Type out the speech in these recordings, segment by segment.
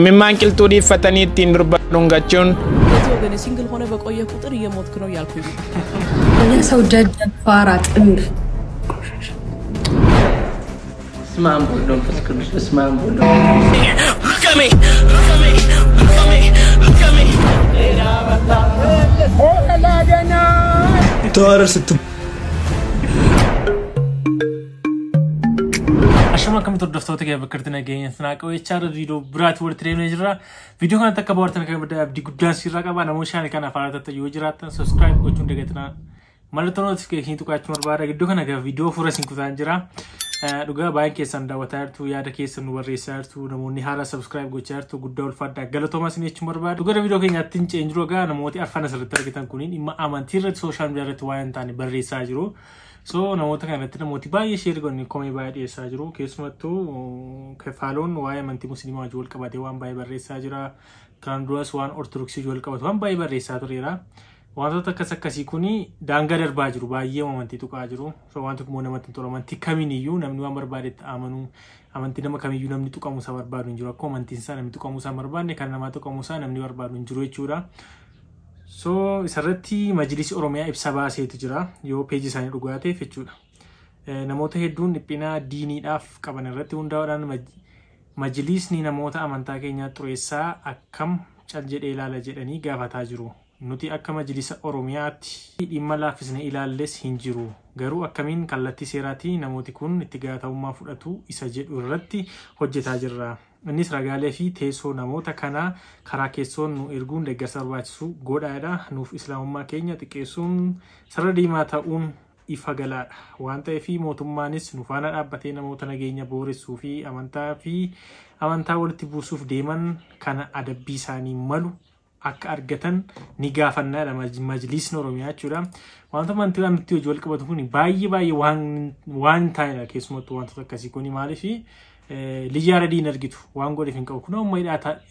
Imimmaan qilxuu dhiiffatanii ittiin durba dhungachuun በዚህ ወገኔ ሲንግል ሆነ በቆየ ቁጥር እየሞትክ ነው እያልኩኝ ነው። የሰው ደደብ ፋራ ጥንብ በስመ አብ ወወልድ ወመንፈስ ቅዱስ። በስመ አብ ወወልድ ወመንፈስ Look at me, look at me, look at me, look at me. ተዋረድ ስት Ashama akkamitti hordoftoota kee bakka irratti nageenya sanaa jechaadha. Viidiyoo biraatti walitti deemnee jirra. Viidiyoo kanatti akka bohaartan kan badda abdii guddaan sirraa qaba. Namoonni shaanii kana afaan irratti yoo jiraattan subscribe gochuun dagatinaa. Mallattoo notifiikeeshinii tuqaachuu barbaada. Gidduu kana gara viidiyoo fuula isin kutaan jira. Dhugaa baay'een keessan daawwataa jirtu, yaada keessan nu barreessaa jirtu, namoonni haaraa subscribe gochaa jirtu, guddaa ulfaadhaa galatoomaa isin jechuun barbaada. Dhugaa viidiyoo keenyaatti hin ce'in jiru egaa namooti arfan asirratti argitan kuniin dhimma amantii irratti social media irratti waan hin taane barreessaa jiru. So namoota kana irratti namooti baay'ee share godhanii komee baay'ee dhiyeessaa jiru. Keessumattuu kefaaloon waa'ee amantii musliimaa wajjin wal qabatee waan baay'ee barreessaa jira. Kan duras waan ortodoksii wajjin wal qabatu waan baay'ee barreessaa tureera. Wantoota akkas akkasii kuni daangaa darbaa jiru, baay'ee amantii tuqaa jiru. So wanti kun immoo namatti hin tolu. Amantii kamiin iyyuu namni waan barbaadetti amanuu, amantii nama kamiyyuu namni tuqamuu isaa barbaadu hin jiru. Akkuma amantiin isaa namni tuqamuu isaa hin barbaanne, kan namaa tuqamuu isaa namni barbaadu hin jiru jechuudha. So isarratti Majlisi Oromiyaa ibsa baaseetu jira yoo peejii isaanii dhugaa ta'eef jechuudha. Namoota hedduun dhiphina diiniidhaaf qaban irratti hundaa'uudhaan majlisni namoota amantaa keenyaa xureessaa akkam cal jedhee ilaala jedhanii gaafataa jiru. Nuti akka Majlisa Oromiyaatti dhimma laaffisnee ilaalles hin jiru. Garuu akkamiin kallattii seeraatii namooti kun itti gaafatamummaa fudhatu isa jedhu irratti hojjetaa jirra. Innis ragaalee fi teessoo namoota kanaa karaa keessoon nu erguun deeggarsa barbaachisu godhaadha. Nuuf islaamummaa keenya xiqqeessuun sarara diimaa ta'uun ifa galaadha. Waan ta'eef mootummaanis nu faana dhaabbatee namoota nageenya booressuu fi amantaa fi amantaa walitti buusuuf deeman kana adabbii isaanii malu akka argatan ni gaafannaadha Majlisni Oromiyaa jechuudha. Wantoota amantii amantii hojii wal qabatu kun baay'ee baay'ee waan hin taanedha. Keessumattuu wantoota akkasii kun maaliif liyyaa radii hin argitu waan godheef hin qabu. Kun amma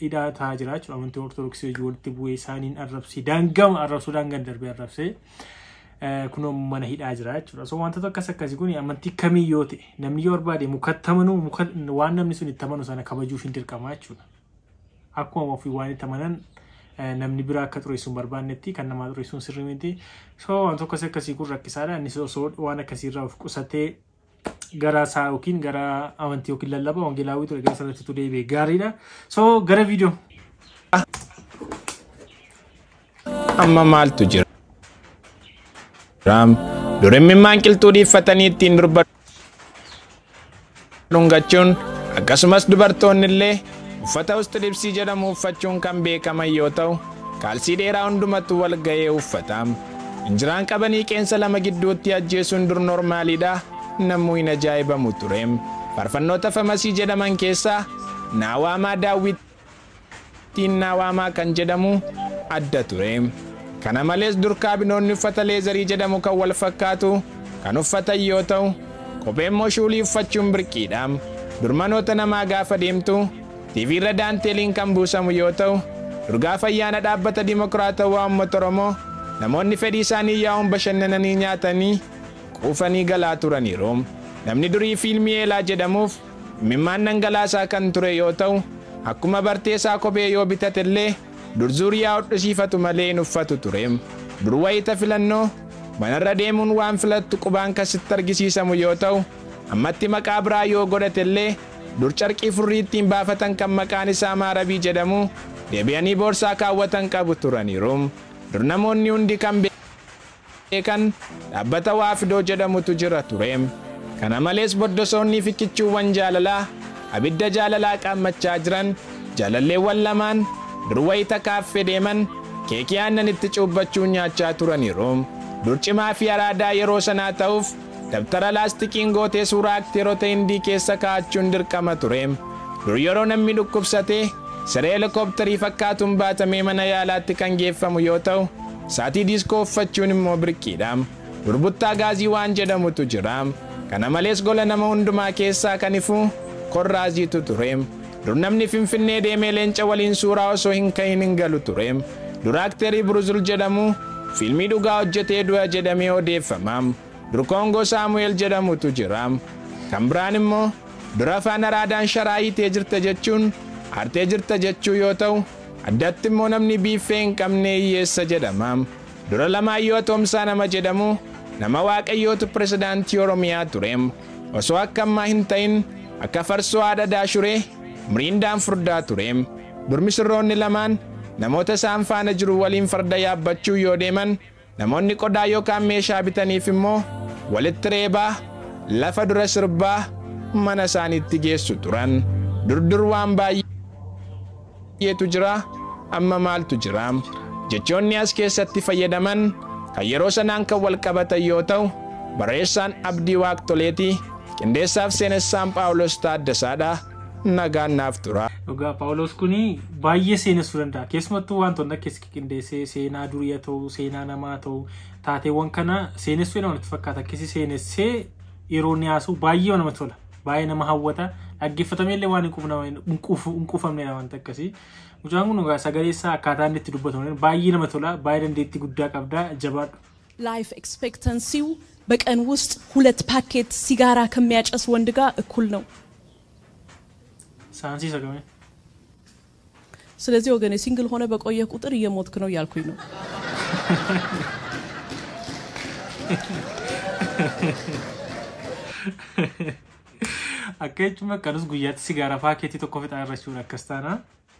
hidhaa ta'aa jira jechuudha. Amantii Ortodoksii hojii walitti bu'ee isaaniin arrabsee daangama arrabsuu daangaan darbee arrabsee kun mana hidhaa jira jechuudha. So wantoota akkas akkasii kun amantii kamii yoo ta'e namni yoo barbaade mukatti amanuu, waan namni sun itti amanu sana kabajuuf hin dirqama jechuudha. Akkuma ofii waan itti amanan namni biraa akka xureessuun barbaannetti kan namaa xureessuun sirrii miti. So wantoota akkas akkasii kun rakkisaadha. Innis osoo waan akkasiirraa of qusatee gara isaa yookiin gara amantii yookiin lallaba wangeelaawwii ture gara sanatti deebi'e gaariidha. So gara viidiyoo. Amma maaltu jira? Dur imimmaan qilxuu dhiiffatanii ittiin durba dhungachuun akkasumas dubartoonni illee uffata ustilibsii jedhamu uffachuun kan beekaman yoo ta'u kaalsii dheeraa hundumatu wal ga'ee uffata. Injiraan qabanii qeensa lama gidduutti ajjeesuun dur normaaliidha. Namuu hin ajaa'ibamu ture. Faarfannoota famasii jedhaman keessaa Naawaamaa Daawwitiin Naawaamaa kan jedhamu adda ture. Kana malees dur kaabinoonni uffata leezarii jedhamu kan wal fakkaatu kan uffatan yoo ta'u kophee immoo shuulii uffachuun birqiidha. Dur manoota namaa gaafa deemtu TV irra daanteeliin kan buusamu yoo ta'u dur gaafa ayyaana dhaabbata Dimokiraatawaa Uummata Oromoo namoonni fedhii isaanii yaa'uun bashannananii nyaatanii quufanii galaa turaniiru. Namni durii fiilmii Eelaa jedhamuuf imimmaan dhangalaasaa kan ture yoo ta'u akkuma barteessaa kophee yoo bitate illee dur zuuriyaa hodhisiifatu malee hin uffatu ture. Dur wayita filannoo manarra deemuun waan filattu qubaan kasitti argisiisamu yoo ta'u ammatti maqaa biraa yoo godhate illee dur carqii furrii ittiin baafatan kan maqaan isaa Maarabii jedhamu deebi'anii boorsaa kaawwatan qabu turaniiru. Dur namoonni hundi kan beekan dhaabbata Waafidoo jedhamutu jira ture. Kana malees boddosoonnii fi kichuuwwan jaalalaa abidda jaalalaa qaammachaa jiran jaalalleewwan lamaan dur wayita kaaffee deeman keekii aannan itti cuubbachuun nyaachaa turaniiru. Dur cimaa fi araadaa yeroo sanaa ta'uuf dabtara laastikiin gootee suuraa akteerota hindii keessa kaa'achuun dirqama ture. Dur yeroo namni dhukkubsatee siree helikoophtarii fakkaatuun baatamee mana yaalaatti kan geeffamu yoo ta'u saatii diiskoo uffachuun immoo birqiidha. Dur buttaa gaazii waan jedhamutu jira. Kana malees gola nama hundumaa keessaa kan ifu korraaziitu ture. Dur namni Finfinnee deemee leenca waliin suuraa osoo hin ka'iin hin galu ture. Dur akteerii Buruzul jedhamu fiilmii dhugaa hojjetee du'a jedhamee odeeffama. Dur Koongoo Saamu'eel jedhamutu jira. Kan biraan immoo dur afaan araadaan sharaa hiitee jirta jechuun Aartee jirta jechuu yoo ta'u, addatti immoo namni biiffee hin qabne hiyyeessa jedhama. Dura Alamaayyoo Atoomsaa nama jedhamu nama Waaqayyootu pirezidaantii Oromiyaa ture. Osoo akka ammaa hin ta'in akka farsoo haadha daashuree miriindaan furdaa ture. Dur misirroonni lamaan namoota isaan faana jiru waliin farda yaabbachuu yoo deeman, namoonni qodaa yookaan meeshaa bitaniif immoo walitti reebaa lafa dura sirbaa mana isaaniitti geessu turan. Dur waan baay'eetu jira, amma maaltu jira? Jechoonni as keessatti fayyadaman kan yeroo sanaan kan wal qabatan yoo ta'u, barreessaan Abdii Waaqtoleetii, qindeessaaf seenessaan Phaawulos Taaddasaadha. Nagaan naaf tura. Dhugaa Phaawulos kuni baay'ee seenessuu danda'a. Keessumattuu wantoonni akkasii qindeessee seenaa durii haa ta'u, seenaa namaa haa ta'u, taateewwan kana seenessuu namatti fakkaata. Akkasii seenessee yeroo inni haasa'u baay'ee namatti tola. Baay'ee nama hawwata. Dhaggeeffatamee illee waan hin quufamnedha wanta akkasii. Mucaan kun dhugaa sagalee isaa akkaataa inni itti dubbatu baay'ee nama tola. Baay'ee dandeettii guddaa qabda. Jabaadhu. ላይፍ ኤክስፔክተንሲው በቀን ውስጥ 2 ፓኬት ሲጋራ ከሚያጨስ ወንድ ጋር እኩል ነው። Saayinsii sagamee. ስለዚህ ወገኔ ሲንግል ሆነ በቆየ ቁጥር እየሞትክ ነው እያልኩኝ ነው። Akka jechuun bakka nus guyyaatti sigaaraa paakeetii tokko fixaa irra jechuudha. Akkas taana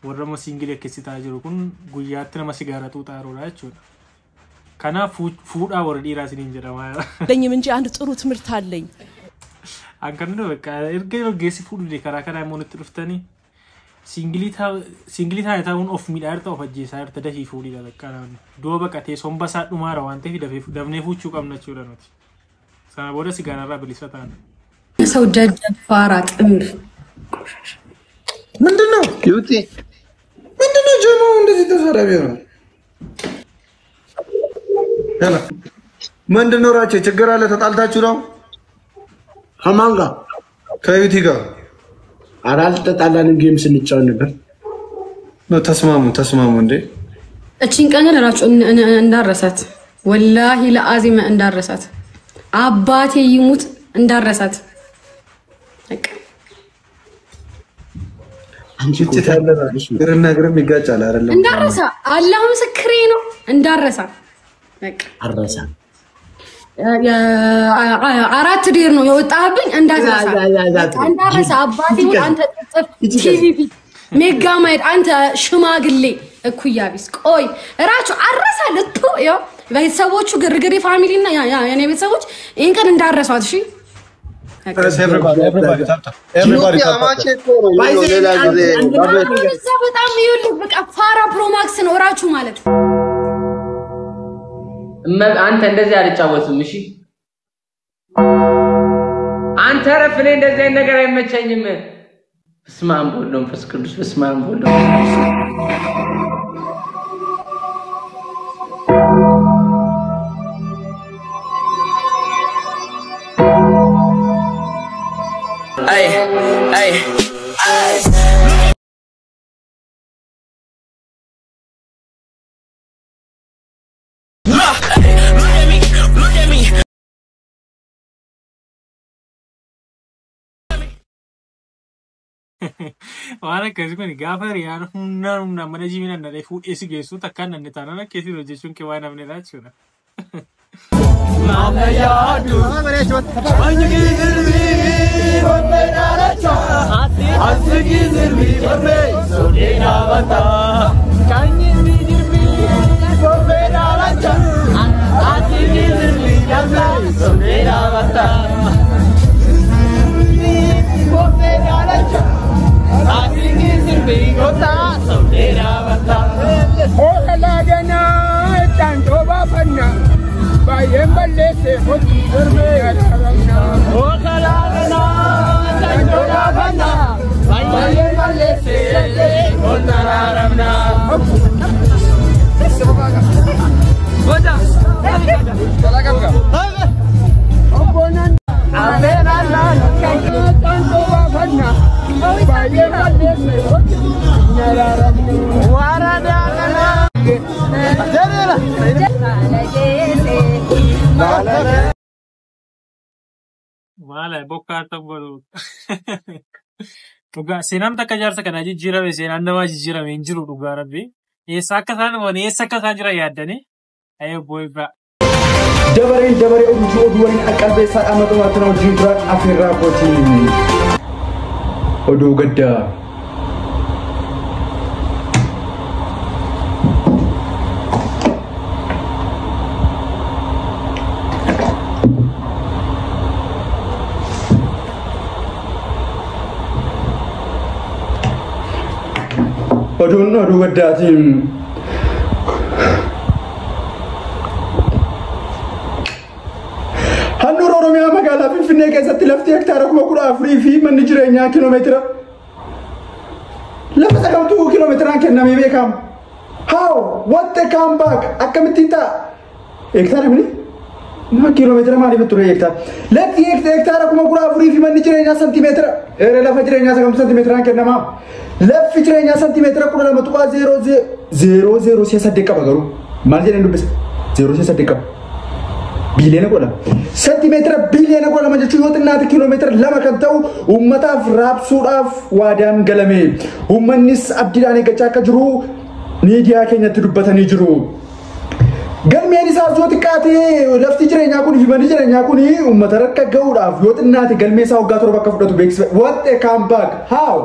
warra immoo siingilii akkasii ta'aa jiru kun guyyaatti nama sigaaraa xuuxaa jiruudha jechuudha. Kanaaf fuudhaa warra dhiiraa isiniin jedhama. ለኝም እንጂ አንድ ጥሩ ትምህርት አለኝ። An kan bakka erga dargaggeessi fuudhu karaa kanaa immoo nutti dhuftanii siingilii taa'e ta'uun of miidhaa jirta, of ajjeesaa jirta, dafii fuudhidha bakka namni. Du'a baqatee somba isaa dhumaara waan ta'eef dafnee fuuchuu qabna jechuudha nuti. Sana booda sigaararraa bilisa taana. ሰው ደደብ ፋራ ጥንብ ምንድነው ዩቲ ምንድነው? ጀማው እንደዚህ ተሰራቢ ነው። ያላ ምንድነው? ራቼ ችግር አለ? ተጣልታችሁ ነው? ከማን ጋር? ከዩቲ ጋር። ኧረ አልተጣላንም፣ ጌም ስንጫወት ነበር። ነው ተስማሙ፣ ተስማሙ እንዴ። እቺን ቀን ግን እራችሁ እንዳረሳት፣ ወላሂ ለአዚመ እንዳረሳት፣ አባቴ ይሙት እንዳረሳት። በቃ አንቺ እኮ ግጭት ያለ ነው። እግርና እግርም ይጋጫል አይደለም? እንዳረሳ፣ አላህ ምስክሬ ነው፣ እንዳረሳ በቃ። አረሳ። 4 ዴር ነው የወጣህብኝ፣ እንዳትረሳ እንዳረሳ። አባቴ ይሙት አንተ ጥጥፍ ቲቪ ፊት ሜጋ ማየት አንተ ሽማግሌ እኩያ ቢስ። ቆይ እራችሁ አረሳ ልቱ ያው ቤተሰቦቹ ግርግሪ ፋሚሊ እና ያ የኔ ቤተሰቦች ይሄን ቀን እንዳረሷት። እሺ። Everybody, everybody tap tap. Everybody ዩቲ tap tap. አማቼ እኮ ነው። ሌላ ጊዜ እዛ በጣም ይኸውልህ በቃ ፋራ ፕሮማክስ ነው እራችሁ ማለት። አንተ እንደዚህ አልጫወትም። እሺ አንተ ረፍ። እኔ እንደዚህ አይነት ነገር አይመቸኝም። በስመ አብ ወወልድ ወመንፈስ ቅዱስ። በስመ አብ ወወልድ ወመንፈስ ቅዱስ። Ay, ay. Look at me, look at me. Waan akkasii kun gaafa hiriyaan humnaan humnaan mana jiimii nannadhee fuudhee si geessu takkaan nanne taanaan akkasii hojjechuun kee waan hafnedha jechuudha. Maala bokkaa ta'u godhu. Dhugaa seenaan takka jaarsa kanaa jijjiirame seenaan namaa jijjiirame hin jiru dhugaa rabbi. Eessa akka isaan dhufan eessa akka isaan jiran yaaddanii? Ayyee obbo Ibraa. Dabareen dabaree oduu oduu waliin qalbeessaa dhaammata na wajjin turan afeerraa kootiin. Oduu gaddaa. Oduun oduu gaddaatiin. Handhuura Oromiyaa magaalaa Finfinnee keessatti lafti hektaara 14,000 fi manni jireenyaa kiiloomeetira lafa sagaltuu kiiloomeetiraan kennamee beekama. How? What the comeback? Akkamittiin ta'a? Hektaara mini? Nama kiiloomeetira maaliif ture hektaara? Lafti hektaara 14,000 fi manni jireenyaa santiimeetira. Ere lafa jireenyaa sagaltuu santiimeetiraan kennama. Lafti jireenyaa santiimeetira 12.00 00 8 qaba garuu. Maal jedheen dubbisa? 0.8 qaba. Biiliyoona 12. Santiimeetira biiliyoona 12 jechuun yoo xinnaate kiiloomeetira 2 kan ta'u uummataaf raabsuudhaaf waadaan galame. Uummannis abdiidhaan eeggachaa akka jiru miidiyaa keenyatti dubbatanii jiru. Galmeen isaas yoo xiqqaate lafti jireenyaa kun fi manni jireenyaa kun uummata rakka gahuudhaaf yoo xinnaate galmee isaa waggaa 7 akka fudhatu beeksisa. What a comeback? How?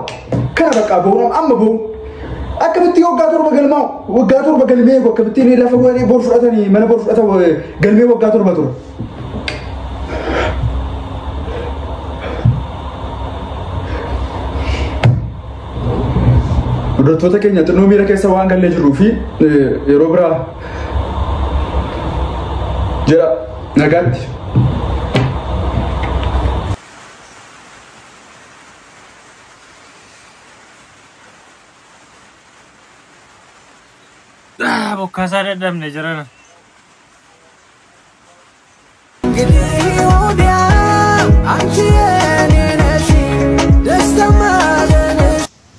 Kana bakka bu'uuraam amma bu'u. Akkamitti waggaa 7 galmaa waggaa 7 galmee akkamitti lafa bor fudhatanii mana bor fudhatan galmee waggaa 7 ture. Hordoftoota keenya xinnoo miira keessa waan gallee jirruu fi yeroo biraa jedha nagaatti. Bokkaasaa dadhabne jirana.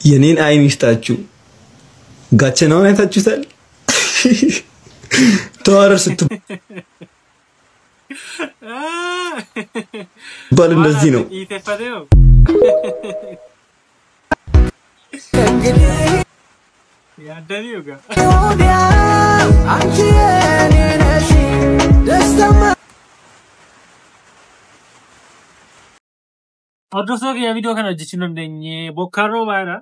የኔን አይን ይስጣችሁ። ጋቸናውን አይታችሁታል? ተዋረድ ስትባል እንደዚህ ነው። Yaaddanii dhugaa. Hordoftoota kiyya viidiyoo kana hojjechuu hin dandeenye bokkaan roobaadha.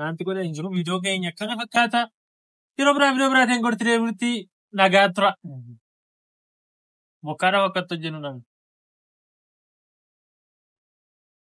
Wanti godhan hin jiru. Viidiyoo keenya kana fakkaata. Yeroo biraa viidiyoo biraatiin gorti deebinutti nagaa tura. Bokkaadhaaf akkatti hojjennu dhabne.